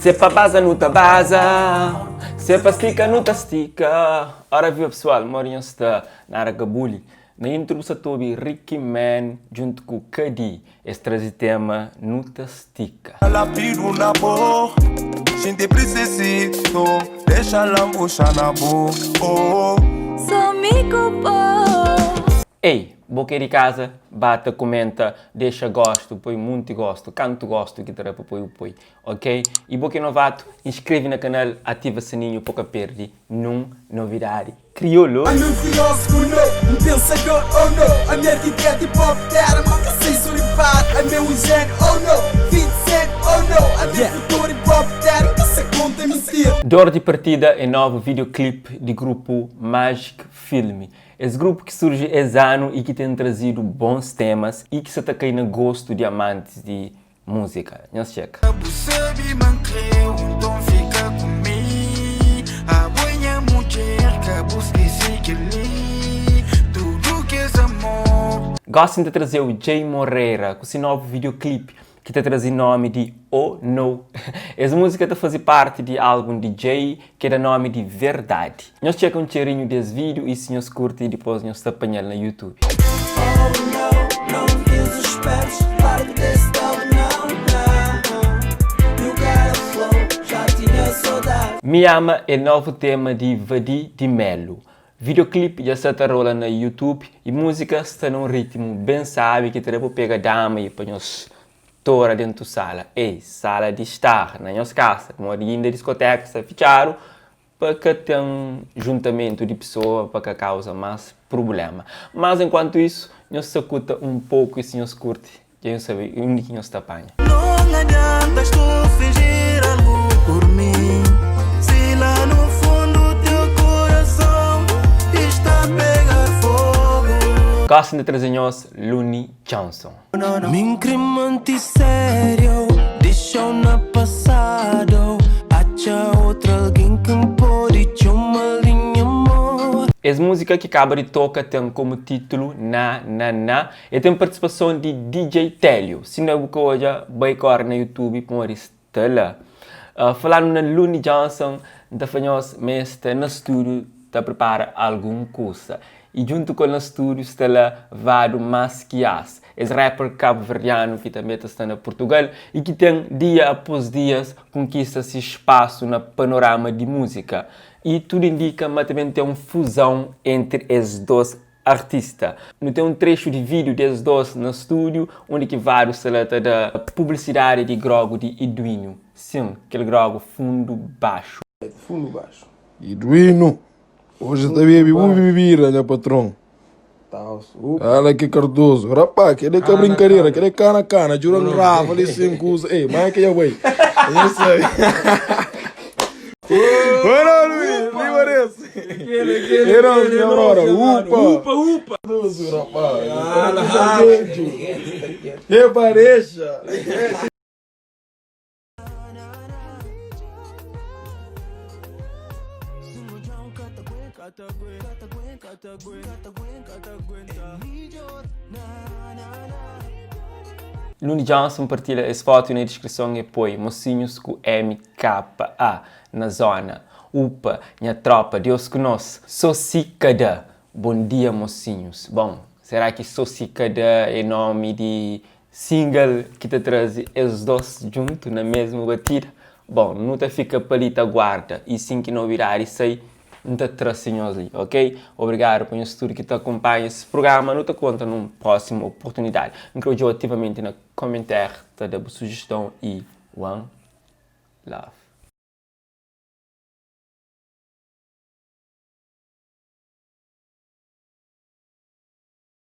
Se pa baza nu ta baza, se pa stika nu ta stika. Ora viva pessoal, modi nhos sta? Nada ka buli. Na intro bu sa ta obi Ricky Man djuntu ku Kady. Es traze tema Nu ta stika. Lapidu na bo, xinti prisisito, dexa lambuxa na bo, oh. Só mi ku bo. Ei, bo ki é di kaza, ba ta kumenta, dexa gostu, poi munti gostu, kantu gostu ki ta da pa poi bu poi, ok? I bo ki é novatu, inskreve na kanal, ativa sininhu pa ka perde nun novidadi kriolu. Ami um filósofo no, um pensador oh no Ami arquiteto hip hop terra ma ka sei so ripar Ami é um gênio oh no, 20 cent oh no Ami é futuro hip hop terra ka sa conta mentira. Dor di Partida é novu videoclip di grupu Magic Filme. Es grupu ki surji es anu y ki ten trazidu bons temas y ki sa ta kai na gostu di amantis di múzika. Nhos txeka. Bu sabe ma N kreu, nton fika ku mi Abo é nha mudjer, ka bu skese kel-li Tudu kes amor. Gosi N ta traze-u Jay Moreira ku si novu videoclip ki ta traze nomi di Oh No. Es múzika ta faze parti di álbum di Jay ki da nomi di Verdadi. Nhos txeka un txerinhu di es vídiu y si nhos kurti dipôs nhos ta panha-l na YouTube. Mi ama é novu tema di Vadi di Melu. Videoclip dja sta ta rola na YouTube y múzika sta na un ritmu ben sabi ki ta da pa pega dama y pa nhos tora dentu sala. Ei, sala di star na nhos kasa, pamodi inda diskoteka sta fitxadu pa ka ten juntamentu di pesoa pa ka kauza mas prubulema. Mas enkuantu isu, nhos sakuta un poku y si nhos kurti, dja nhos sabe undi ki nhos ta panha. Non adianta stu fingir algu por mi Si la no fundo teu coração está a pegar fogo. Gosi N ta traze nhos Luni Johnson. Mi N kre manti sério Dexa-u na pasado Atxa outro algen ki N pode txoma-l di nha amor. Es múzika ki kaba di toka ten komu títulu Na Na Na. E ten partisipason di DJ Télio. Si inda bu ka odja, bai kóre na YouTube pamodi sta la. Falando na Looney Johnson, N ta fla nhos ma e sta na stúdiu ta pripara algun kusa. I djuntu ku el na stúdiu sta la Vado Mas Ki As, es rapper kabuverdianu ki tanbe ta sta na Purtugal i ki ten dia após dias konkista si spasu na panorama di múzika. I tudu indika ma ta ben ten un fuzon entri es dos artista. Nu ten un trechu di vídiu des dos na stúdiu undi ki Vado sta la ta da publisidadi di grogu di Iduínu. Sin, kel grogu fundu baxu. Fundu baxu. Iduínu, oji ta bebi bu bibida nha patron. Ala ki Cardoso, rapá, kel-li ka brinkadera, kel-li é kana-kana, djura N grava li sen kuza. Ei, ma ke dja bai? Nha sabe. Ora, Luiz, riba des. Era, nha brother, upa. Upa, upa. Cardoso, rapá. Que pareja. Luni Johnson partilha es fotu na diskrison e poi mosinhus ku MKA na zona. Upa, nha tropa, Deus ku nos. So si ka da. Bon dia mosinhus. Bon, será ki so si ka da é nomi di Single ki ta traze es dos djuntu na mesmu batida? Bon, nu ta fika pa li ta guarda y sin ki nobidadi sai, N ta trase nhos li, ok? Obrigadu pa nhos tudu ki ta kunpanha es prugrama. Nu ta konta nun prósimu oportunidadi. N kre odja-u ativamenti na komentariu ta da bu sujiston y one love.